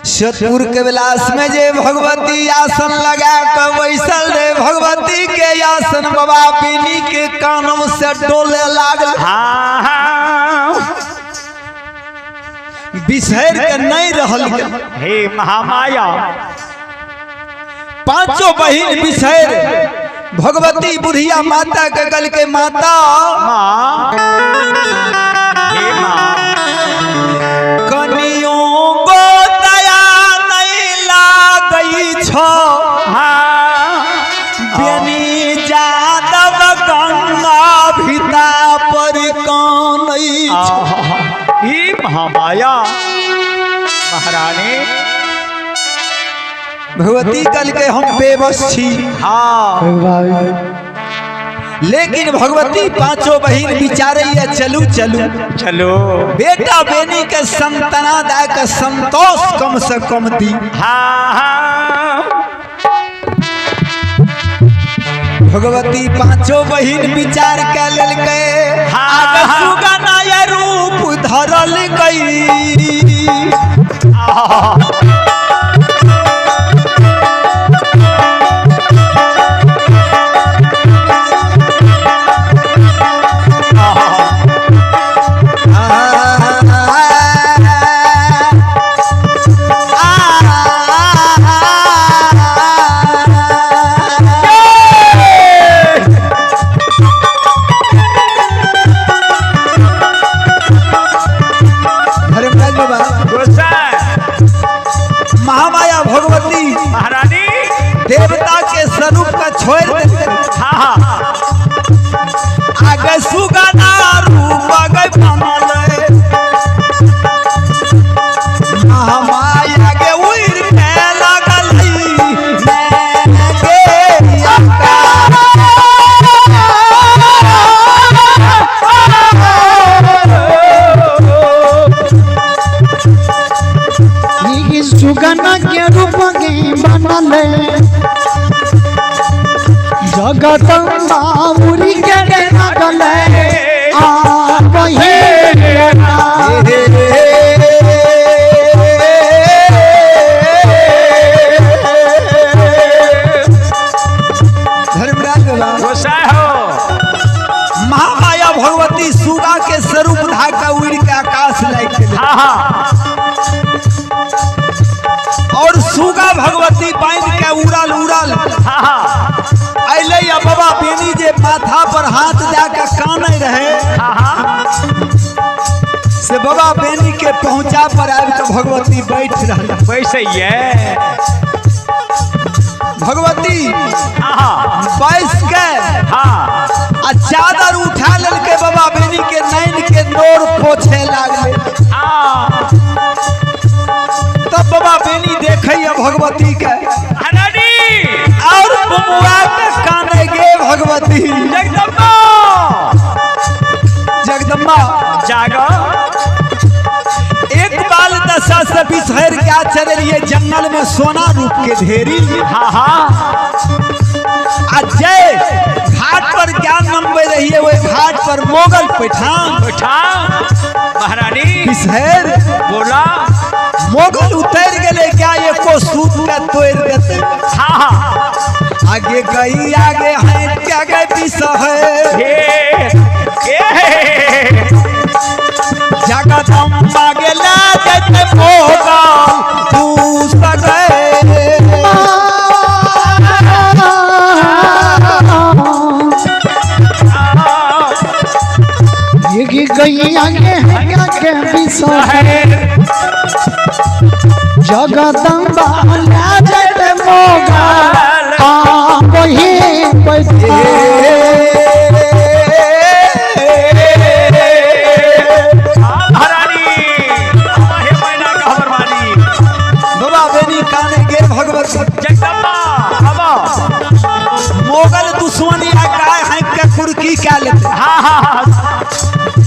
सोदपुर के विलास में जे भगवती आसन लगा के बैसल रे, भगवती के आसन बाबा बेनी के कानों से डोले लागल। हाँ बिसहर के नहीं रहल। हे महामाया। पांचों बहिन बिसहर भगवती बुढ़िया माता के गल के माता माँ, हे माँ, कनियो गो दया नहीं लागई छो। हाँ बेनी जादव गंगा भिता पर कानई छो। हे महामाया महारानी। भगवती कल के हम बेबस छी। हाँ लेकिन भगवती पांचों बहिन विचारे चलू चलू चलो बेटा बेनी के संतना दे के संतोष कम से कम दी। हाँ भगवती पांचों बहिन विचार के लेलकै। हाँ। सुगना ये रूप धरल गई। धर्मराज बाबा गोसाई महामाया भगवती महारानी। देवता के स्वरूप का छोड़ देते। हाँ आगे सुगना रूप आगे बनल महामाया के उड़ के लागल ई सुगना के रूप के बनल जगदम्बा उड़ी के लागल आ वही धर्मराज बाबा गोसाई हो। महामाया भगवती सुगा के स्वरूप धाका उड़ के आकाश लाग गेलै। हाँ और सुगा भगवती बांध के उड़ल उड़ल हाँ अलै आ बाबा बेनी जे माथा पर हाथ दए के कानै रहे हाँ से बाबा बेनी के पहुंचा पर आबि के भगवती बैठ रहल। वैसे ही है। भगवती हाँ बैस के हाँ आ चादर उठा लेलकै बाबा बेनी के नैन के नोर पोछे लागलै। हाँ तब बाबा बेनी देखैया भगवती के महारानी और बुमुआ के काने गे भगवती जगदम्बा जगदम्बा जागो। एक बाल दशा से बिसहर क्या चल रही जंगल में सोना रूप के ढेरी। हाँ हाँ आ जय घाट पर ज्ञान नमबे रही है वही घाट पर मोगल पैठान बैठा महारानी बिसहर बोला। मोगल उतर गेले क्या एको सूत के तोड़ देते। हाँ हाँ आगे गई आगे हैं क्या गए बिसहर हे हे जगदम्बा गेला जैते मोगल तू सगे। ये गैया के हैया के बिसहर जगदम्बा ला जत मोगा आ वही बैठा। महारानी हे मैना का हमर वाली बाबा बेनी काने गे भगवती जगदम्बा आबो। मोगल दुश्मनी आ काय हाँक के कुर्की कै लेते। हाँ हाँ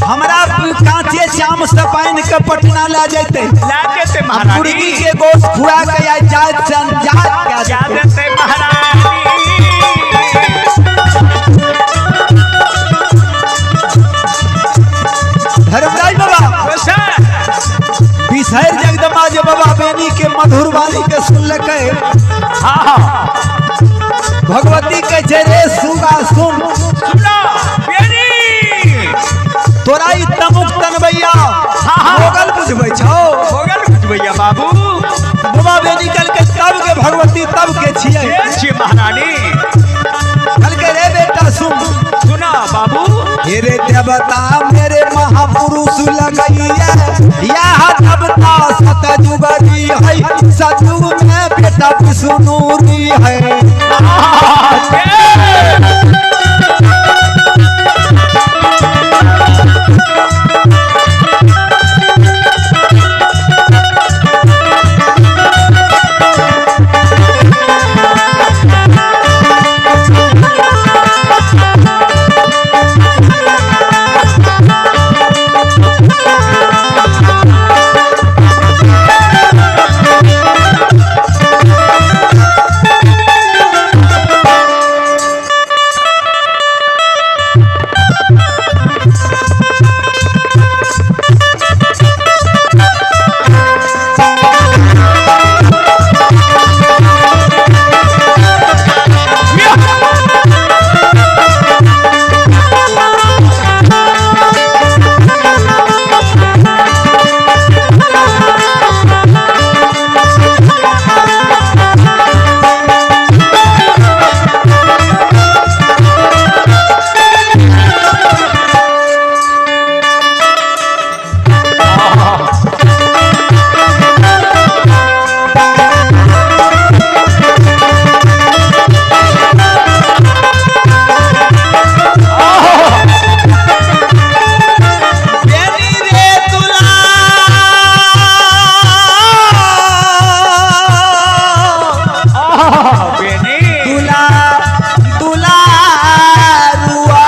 हमरा कांचे चाम से पानि के पटना ला जैते। ला जेते महारानी मुर्गी के गोश्त खुआ के आई जात सन जात के जा देते महारानी। धर्मराज बाबा गोसाई बिसहर जगदम्बा जे बाबा बेनी के मधुर वाणी के सुनलकै। हाँ भगवती कहै छै रे सुगा सुन, सुना बेनी, तोरा ई तमुक तनबैया हाँ। मोगल बुझबै छौ। होगल बुझबैया बाबू। बाबा बेनी कहलकै तब के भगवती तब के छियै। के छियै महारानी? कहलकै रे बेटा सुन, सुना बाबू। हे रे देवता मेरे महापुरुष लगैया, यह देवता सतयुगरी है, सतयुग में बेटा विष्णुरी है। बेनी रे दुला, बेनी दुला दुलारुआ,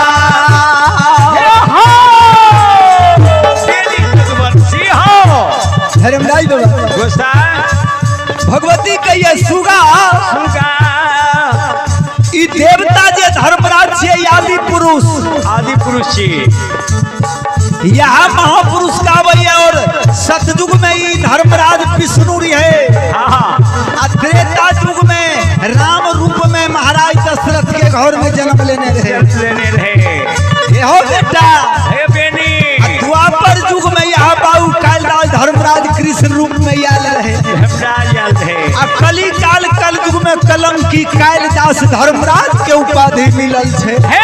बेनी रघुवंशी हो। धर्मराज बाबा गोसाई भगवती कहिए सुगा, सुगा ई देवता जे धर्मराज छियै आदि पुरुष, आदि पुरुष छी। यह महापुरुष का आबैया और सतयुग में ई धर्मराज विष्णु रहे, हाँ आ त्रेता युग में राम रूप में महाराज दशरथ के घर में जन्म लेने रहे। लेने रहे। हे हो बेटा, हे बेनी द्वापर युग में यहाँ बाबू कालिदास धर्मराज कृष्ण रूप में आयल रहे। धर्मराज आयल रहे। आ कली काल कल युग में कलंकी कालिदास धर्मराज के उपाधि मिलल छै। हे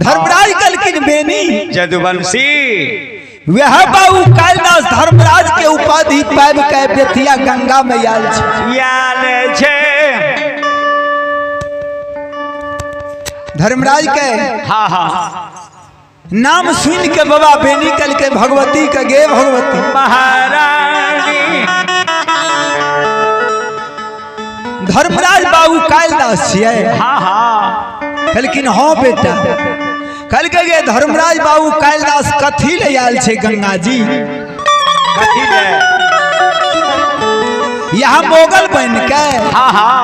धर्मराज कहलखिन बेनी जदुवंशी वह बाबू कालिदास धर्मराज के उपाधि पाबि के बेतिया गंगा में आयल छै। आयल छै। धर्मराज के हाँ हाँ नाम सुन के बाबा बेनी कहलकै भगवती के गे भगवती महारानी धर्मराज बाबू कालिदास छियै। हाँ हाँ कहलखिन हाँ बेटा। कहलकै गे धर्मराज बाबू कालिदास कथी ले आयल छै गंगा जी? कथी ले? यहाँ मोगल बन के। हाँ हाँ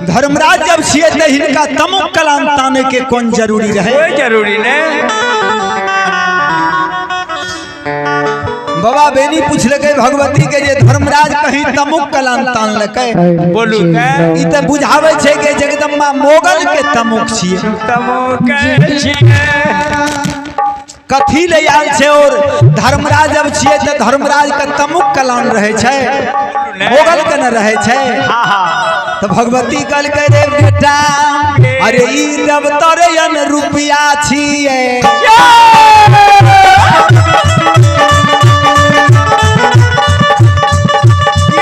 धर्मराज जब छियै तऽ हिनका तमुक कलाम ताने के कोन जरूरी रहे? कोई जरूरी नहीं। बाबा बेनी पूछलकै भगवती के जे धर्मराज कहीं तमुक कलाम तानलकै? बोलू के ई तऽ बुझाबै छै कि जगदम्बा मोगल के तमुक छियै। तमुक छियै। कथी ले आयल छै? और धर्मराज जब छियै तऽ धर्मराज के तमुक कलाम रहै छै, मोगल के न रहै छै। हाँ हाँ तो भगवती कहलकै रे बेटा अरे ई देवतरयन रुपया छियै।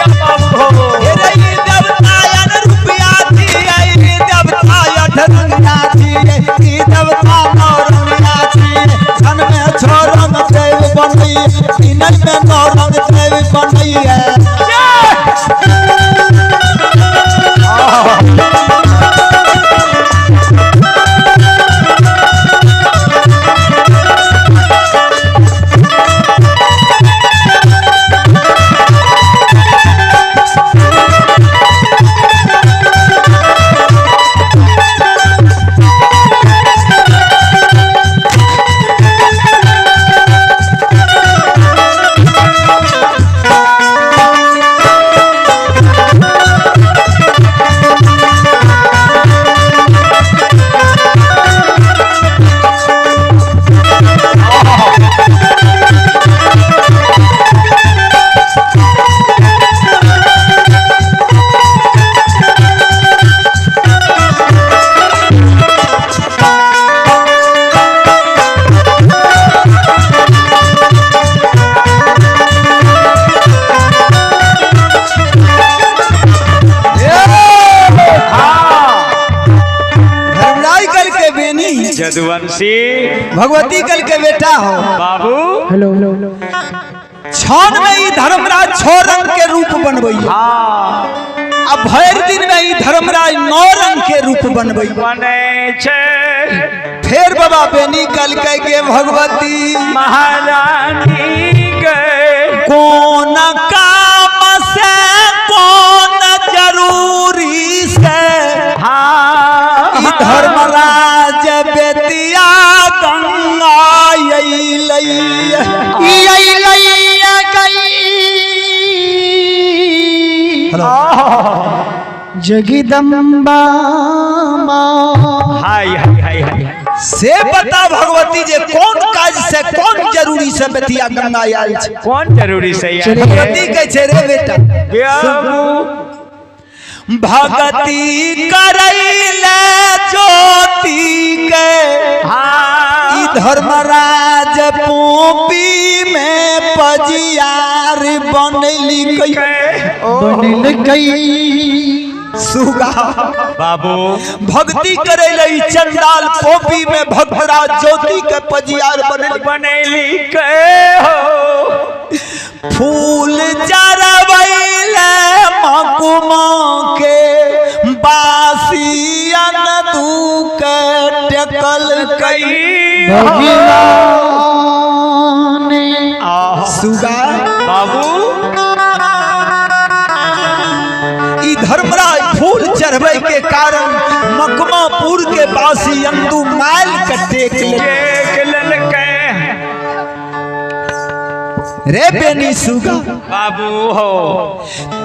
अरे ई देवतायन रुपया छियै, ई देवता अठरंगिया छियै, ई देवता नौरंगिया छियै। छन में छो रंग देव बनैये, तीनन में नौ रंग देव बनैये। धर्मराज कहलकै बेनी जदुवंशी भगवती कहलकै बेटा हो बाबू हेलो छन में ई धर्मराज छो रंग के रूप बनबैये। हाँ आ भरि दिन में ई धर्मराज नौ रंग के रूप बनबैये। बनै छै। फेर बाबा बेनी कहलकै गे भगवती महारानी के कोन काम से कोन जरूरी से हाँ ई धर्मराज बेतिया गंगा अइलै। जगदम्बा माँ हाय हाय हाय हाय से बता भगवती जे कोन काज से कोन जरूरी से बेतिया गंगा आयल छै? कौन जरूरी से आयल छै? भगवती कहै छै रे बेटा बाबू भगती करैले ज्योति के हाँ ई धर्मराज पोपी में पजियार बनली बनल गई सुगा बाबू भक्ति करैले ई चंडाल पोपी में भक्तराज ज्योति के पजियार बनली बनैली के हो फूल जरबैले मकुमा के बासियन दू के टेकल कई भगवान सुगा बाबू ई धर्मराज फूल चढ़बै के कारण मकमापुर के बासी अंदू माइल के टेक ले टेक लेलकै रे बेनी सुगा बाबू हो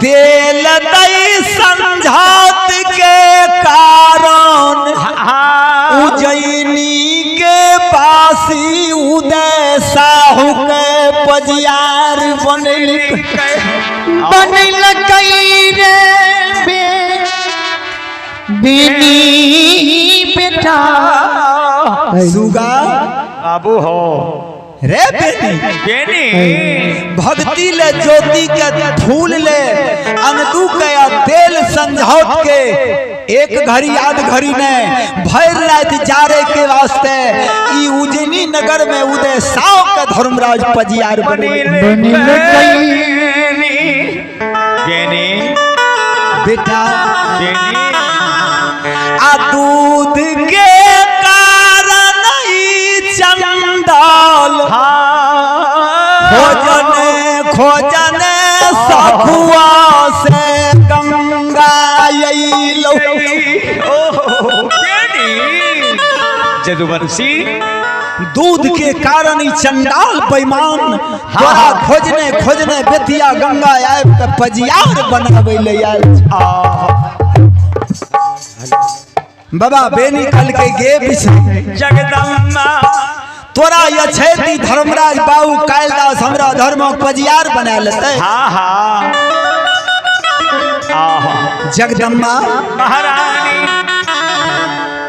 तेल दई संझात के कारण हाँ उज्जैनी के पासी उदय साहू के पजियार बनल बनल गई रे बेनी बेटा। सुगा बाबू हो रे बेटी बेनी भक्ति ले ज्योति के फूल ले अनदू के या तेल संझौत के एक घड़ी आध घड़ी ने भर रात जारे के वास्ते ई उजनी नगर में उदय साव के धर्मराज पजियार बने। बनिल बेनी बेनी बेटा बेनी आ दूध के कारण ई चंडाल हाँ खोजने खोजने सखुआ से गंगा अइलौ। ओहो बेनी जदुवंशी दूध के कारण ई चंडाल बेईमान तोरा खोजने खोजने बेतिया गंगा आबि के पजियार बनाबै ले आयल छै। बाबा बेनी कल के गे बिछड़ी जगदम्बा तोरा यछैती धर्मराज बाबू कालिदास हमरा धर्मक पजियार बना लेतै। हाँ हाँ आहा जगदम्बा महारानी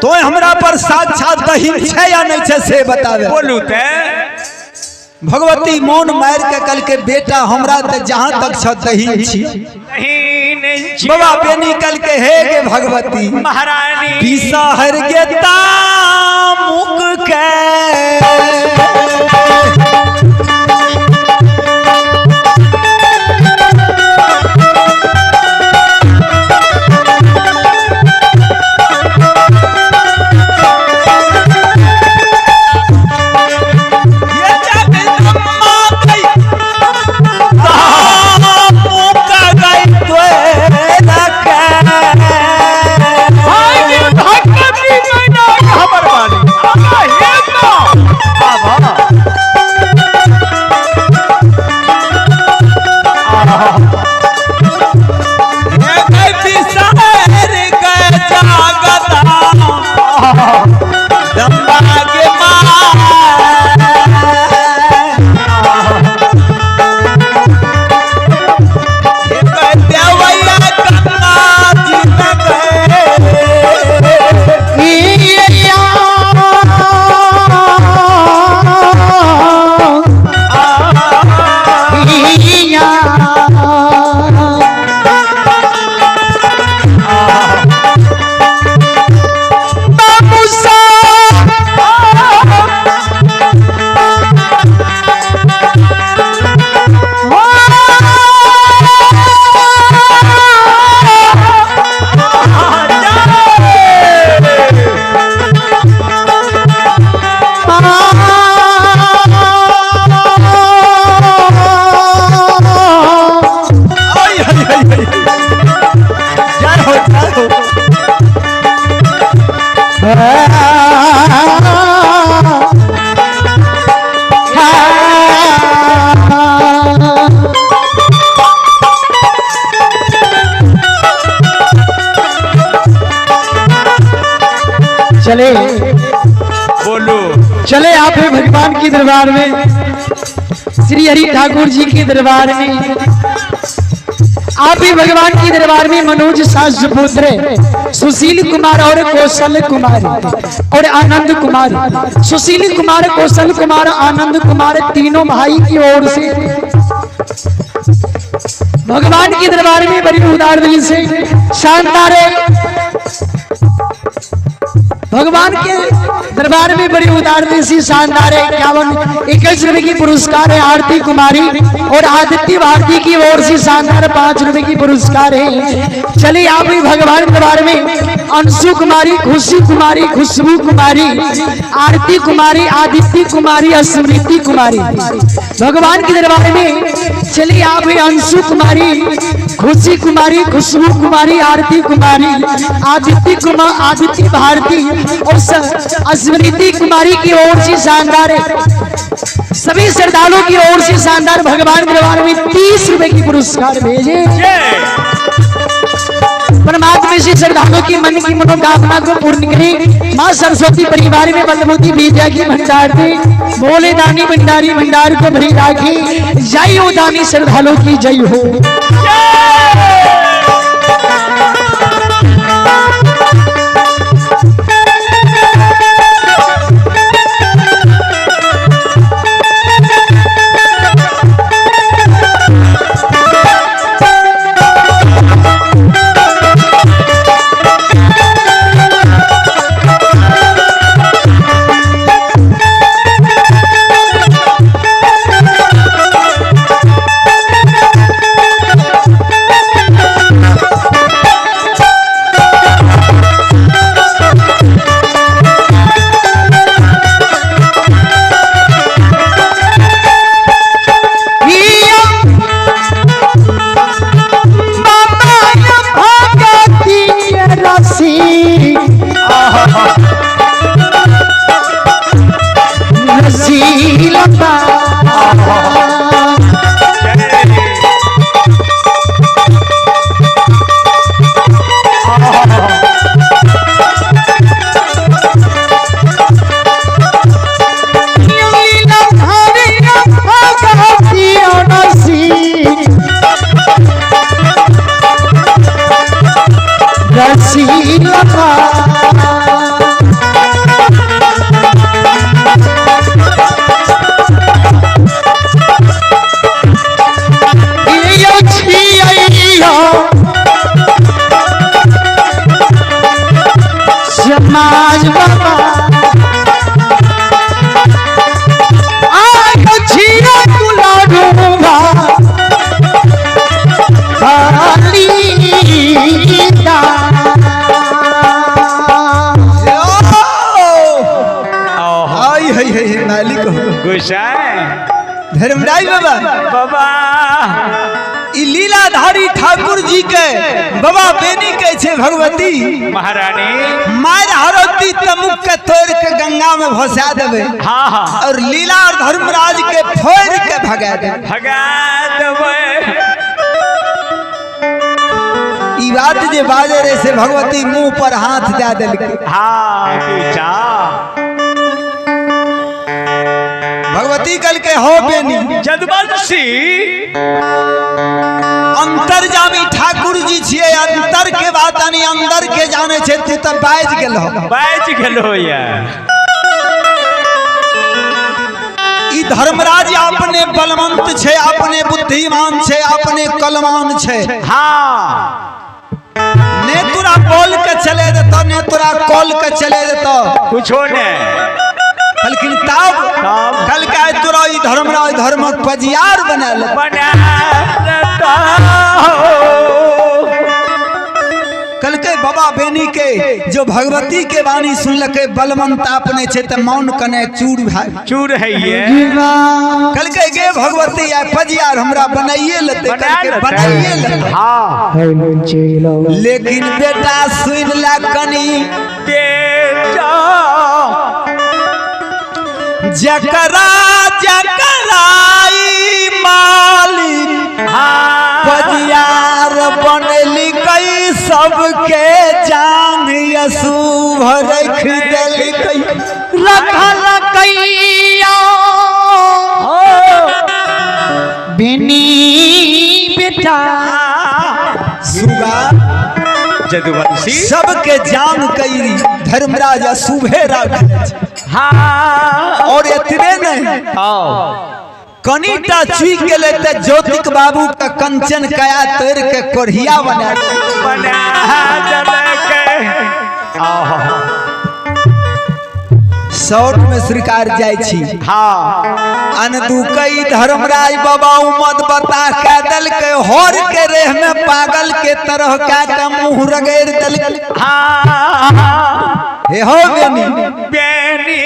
तो हमरा पर साक्षात दहीन छै या नहीं छै से बतावे। बोलू ते भगवती मौन मार के कल के बेटा हमरा ते जहां तक छ दहीन छी। नहीं नहीं बाबा बेनी कल के हे गे भगवती महारानी बिसहर के तामुक के ये जगदम्बा गई तामुक गई तोरा के। हमर वाली आगा हे तो आबा जय हो जय हो। चले बोलो चले आप हैं भगवान के दरबार में, श्री हरि ठाकुर जी के दरबार में। आप भी भगवान के दरबार में मनोज सास पुत्र सुशील कुमार और कौशल कुमार और आनंद कुमार, सुशील कुमार कौशल कुमार आनंद कुमार तीनों भाई की ओर से भगवान के दरबार में बड़ी उदार दिल से शानदार भगवान के दरबार में बड़ी उदार दिल से शानदार 51 21 रुपए की पुरस्कार है आरती कुमारी और आदित्य भारती की ओर से शानदार 5 रुपए की पुरस्कार है। चलिए आप भी भगवान के दरबार में अंशु कुमारी, खुशी कुमारी, खुशबू कुमारी, आरती कुमारी, आदित्य कुमारी, स्मृति कुमारी भगवान के दरबार में। चलिए आप भी अंशु कुमारी, खुशी कुमारी, खुशबू कुमारी, आरती कुमारी, आदित्य कुमार, आदित्य भारती और स्मृति कुमारी की ओर से शानदार सभी श्रद्धालुओं की ओर से शानदार भगवान दरबार में 30 रुपए की पुरस्कार भेजे। परमात्मा से श्रद्धालुओं की मन की मनोकामना को पूर्ण करें। माँ सरस्वती परिवार में बलबुद्धि विद्या की भंडार दे, भोले दानी भंडारी भंडार को भरी राखी। जय हो दानी श्रद्धालुओं की जय हो। है है है मालिक हो। गोसाई धर्मराय बाबा बाबा ई लीलाधारी ठाकुर जी के बाबा बेनी के छे भगवती महारानी मार हरती तमुक के तोड़ के गंगा में भसा देवे। हाँ हाँ। और लीला और धर्मराज के फोड़ के भगा देवे। भगा देवे। ई बात जे बाजे रे से भगवती मुंह पर हाथ दे देलकै। हाँ पीछा भगवती कल के हो बेनी जदवंशी अंतर्जामी ठाकुर जी छिए, अंतर के बात यानी अंदर के जाने छे, तू त बाज गेल हो। बाज गेलो या। ई धर्मराज अपने बलवंत छे, अपने बुद्धिमान छे, अपने कलमान छे। हाँ ने तोरा बोल के चले देतो, ने तोरा कॉल के चले देतो, कुछो ने। लेकिन तब कल के तोरा ई धर्मराज धर्मक पजियार बना ले बना लेता। कल के बाबा बेनी के जो भगवती के वाणी सुन लके बलवंत अपने छे त मौन कने चूर भाई चूर है ये। कल के गे भगवती आ पजियार हमरा बनाइए लेते, कल के बनाइए लेते। हाँ लेकिन बेटा सुन ला कनी बेटा जकरा जकराई मालिक पजियार बनली कई सबके जान अशुभ रख देलकै। रखल कैया बेनी बेटा सुगा जदुवंशी सबके जान कई धर्मराज अशुभे रख। हाँ और इतने नहीं कनीटा चुई गेलै त ज्योतिक बाबू का कंचन कया तोड़ के कोढ़िया बना बना देलकै। शॉर्ट में स्वीकार जाय छी। हाँ अनदुकई धर्मराज बाबा उमद बता के देलकै, होर के रेह में पागल के तरह के के मुंह रगड़ देलकै। हाँ हे हो बेनी बेनी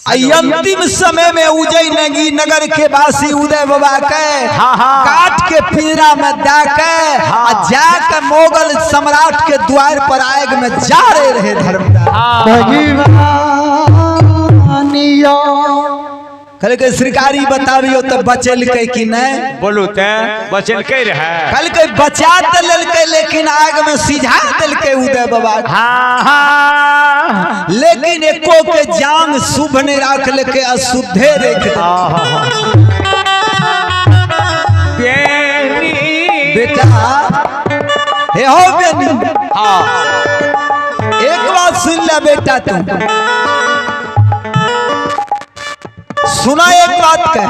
अंतिम समय में उजय नगी नगर के वासी उदय बाबा के हाँ हाँ। काट के पिंजरा में दा के आ जाके मोगल सम्राट के द्वार पर आग में जा रहे रहे धर्मराज। कल के सरकारी बताबियो तो बचल के कि नहीं? बोलू ते बचल के रहे। कल के बचा तो लेलकै लेकिन आग में सिझा देलकै उदय बाबा। हाँ हाँ। लेकिन एको के जान शुभ नहीं राख लेके अशुद्धे रख बेनी बेटा हे हो बेनी। हाँ एक बात सुन ले बेटा, तू सुना एक बात कह।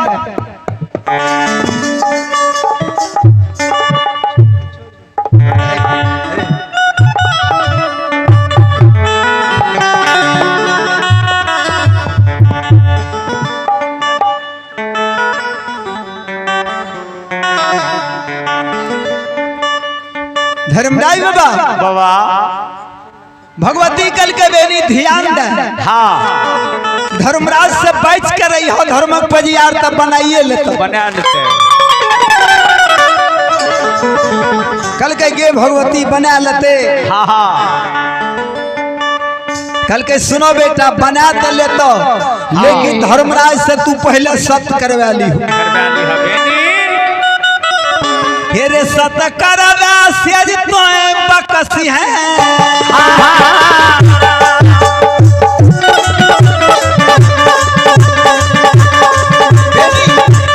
धर्मराय बाबा बाबा भगवती कल के बेनी ध्यान दे। हाँ धर्मराज से बच के रही हो, धर्मक पजियार तब बनाइए लेते बना लेते। कल के गे भगवती बना लेते। हाँ हाँ। कल के सुनो बेटा बना तो लेतो लेकिन धर्मराज से तू पहले सत्य करवा ली हो। करवा ली हो बेनी। हेरे सत करवा